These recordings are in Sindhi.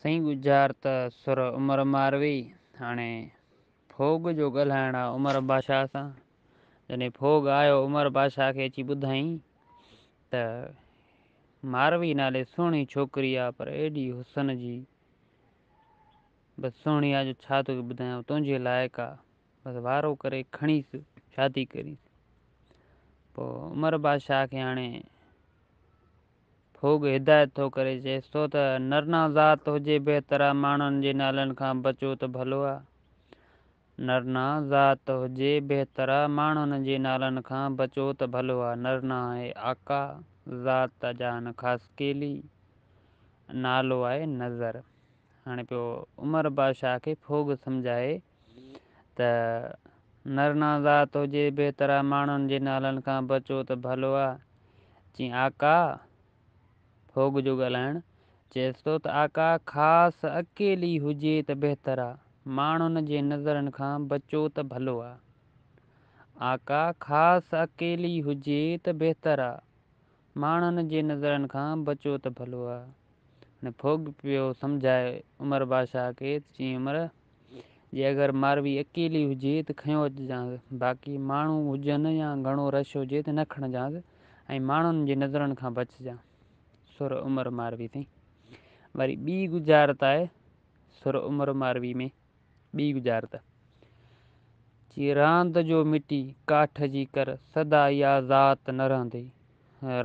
سائين ڳجهار ته سر عمر ماروي. هاڻي ڦوڳ جو ڳالهائڻ آ عمر بادشاهه سان. جڏهن ڦوڳ آيو عمر بادشاهه کي اچي ٻڌائين ته ماروي نالي سهڻي ڇوڪري آ پر ايڏي حسن جي بس سهڻي آ جو ڇا توکي ٻڌايان، تنهنجي لائق آ، بس وارو ڪري کڻيس شادي ڪريس. پوء عمر بادشاهه کي هاڻي ڦوڳ هدايت ٿو ڪري، چئيس ٿو ته نرنا ذات هجي بهتر آ، ماڻهن جي نالن کان بچو ته ڀلو آ. نرنا ذات هجي بهتر آ، ماڻهن جي نالن کان بچو ته ڀلو آ. نرنا آهي آقا، ذات جان خاصخيلي، نالو آهي نظر. هاڻي پيو عمر بادشاهه کي ڦوڳ سمجهائي ته نرنا ذات هجي بهتر آ، ماڻهن جي نالن کان بچو ته ڀلو آ. چيائين آقا، ڦوڳ جو ڳالهائڻ، چئيس ٿو ته آقا خاص اڪيلي هجي ته بهتر آ، ماڻهن جي نظرن کان بچو ته ڀلو آ. آقا خاص اڪيلي هجي ته بهتر آ، ماڻهن جي نظرن کان بچو ته ڀلو آ. هاڻي ڦوڳ پيو سمجهائي عمر بادشاهه کي ته چيائين عمر، جي اگر ماروي اڪيلي هجي ته کنيو اچجانس، باقي ماڻهو هجن يا گهڻو رش هجي ته نه کڻجانس ۽ ماڻهن جي نظرن کان بچجان. سر عمر ماروي سائين. وري ٻي ڳجهارت آهي سر عمر ماروي ۾ ٻي ڳجهارت. چي راند جو مٽي ڪاٺ جي ڪر، سدا اها ذات نه رهندي.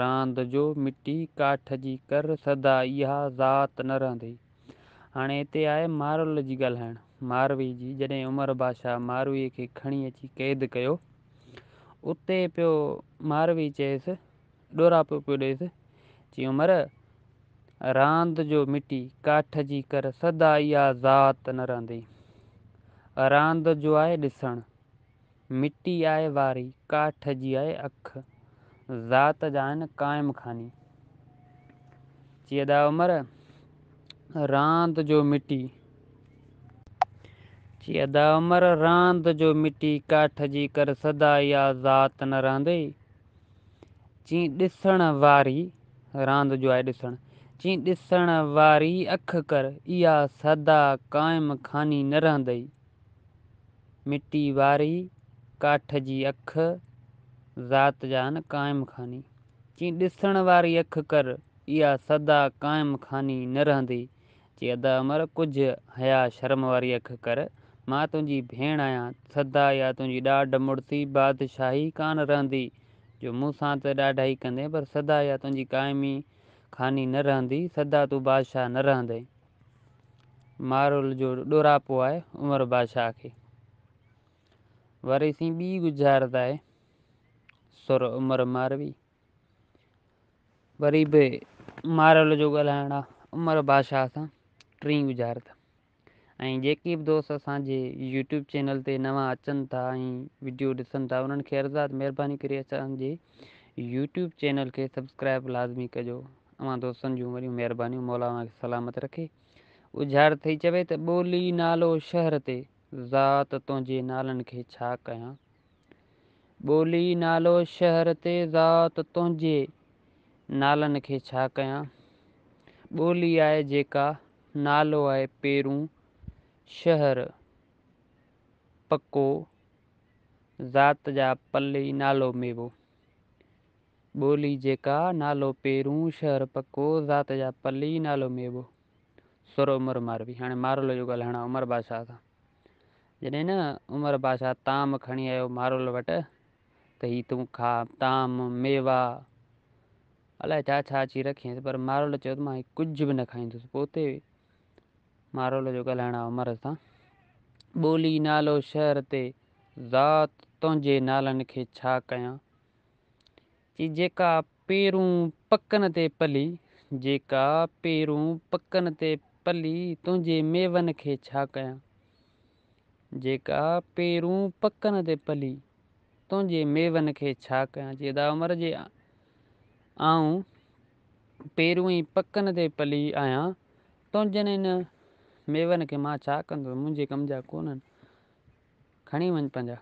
راند جو مٽي ڪاٺ جي ڪر، سدا اها ذات نه رهندي. هاڻي هتي آهي مارول جي ڳالهائڻ، ماروي جي. جڏهن عمر بادشاهه مارويء کي کڻي اچي قيد ڪيو، اتي پيو ماروي چيس، ڏوراپو پيو ڏيس، چي عمر، راند جو مٽي ڪاٺ جي ڪر، سدا اها ذات نه رهندي. راند جو آهي ڏسڻ، مٽي آهي واري، ڪاٺ جي آهي اک، ذات جا آهن قائم خاني. چي ادا عمر، راند جو مٽي. چي ادا عمر، راند جو مٽي ڪاٺ جي ڪر، سدا اها ذات نه رهندي. چي ڏسڻ واري، راند جو آهي ڏسڻ، چي ڏسڻ واري اک ڪر، اها سدا قائم خاني نه رهندي. مٽي واري، ڪاٺ جي اک، ذات جان قائم خاني. چي ڏسڻ واري اک ڪر، اها سدا قائم خاني نه رهندي. چي ادا عمر، ڪجهه حيا شرم واري اک ڪر، مان تنهنجي ڀيڻ آهيان، سدا اها تنهنجي ڏاڍ مڙسي بادشاهي ڪانه رهندي، جو مون سان ته ڏاڍائي ڪندين، پر سدا اها تنهنجي قائمي خاني نه رهندي، سدا تون بادشاهه نه رهندين. مارول جو ڏوراپو آهي عمر بادشاهه کي. وري سين ٻي ڳجهارت آهي سر عمر ماروي. وري به مارول جو ڳالهائڻ آ عمر بادشاهه سان، ٽين ڳجهارت. ۽ جيڪي به دوست اسان جي يوٽيوب چينل تي نوان اچن ٿا ۽ وڊيو ڏسن ٿا، انهن کي عرض آ ته مهرباني ڪري اسان جي يوٽيوب چينل کي سبسڪرائب لازمي ڪجو. اوهان دوستن جون وڏيون مهربانيون. مولا اوهان کي سلامت رکي. ڳجهارت ٿي چوي ته ٻولي نالو شهر تي، ذات تنهنجي نالن کي ڇا ڪيان. ٻولي نالو شهر تي، ذات تنهنجي نالن کي ڇا ڪيان. ٻولي آهي جيڪا، نالو آهي پيرون، شهر پڪو، ذات جا پلي نالو ميوو. ٻولي جيڪا، نالو پيرون، شهر پڪو، ذات جا پلي نالو ميوو. سر عمر ماروي. هاڻي مارول جو ڳالهائڻ آهي عمر بادشاهه سان. جڏهن نه عمر بادشاهه طعام کڻي آيو مارول وٽ ته هي تون کاء، طعام، ميوا، الائي ڇا ڇا اچي رکيائينس، پر مارول چيو ته مان هي ڪجهه به نه کائيندس. پوء اتي مارول جو ڳالهائڻ آهي عمر سان. ٻولي نالو شهر تي، ذات تنهنجي نالن کي ڇا ڪيان. چي جيڪا پيرون پڪن تي پلي، جيڪا پيرون پڪن تي پلي، تنهنجي ميون کي ڇا ڪيان. جيڪا پيرون پڪن تي پلي، تنهنجي ميون کي ڇا ڪيان. چي ادا عمر، جي آئون پيرون ئي پڪن تي پلي آهيان، تنهنجن ان ميون کي مان ڇا ڪندس، منهنجي ڪم جا ڪونهن، کڻي وڃ پنهنجا.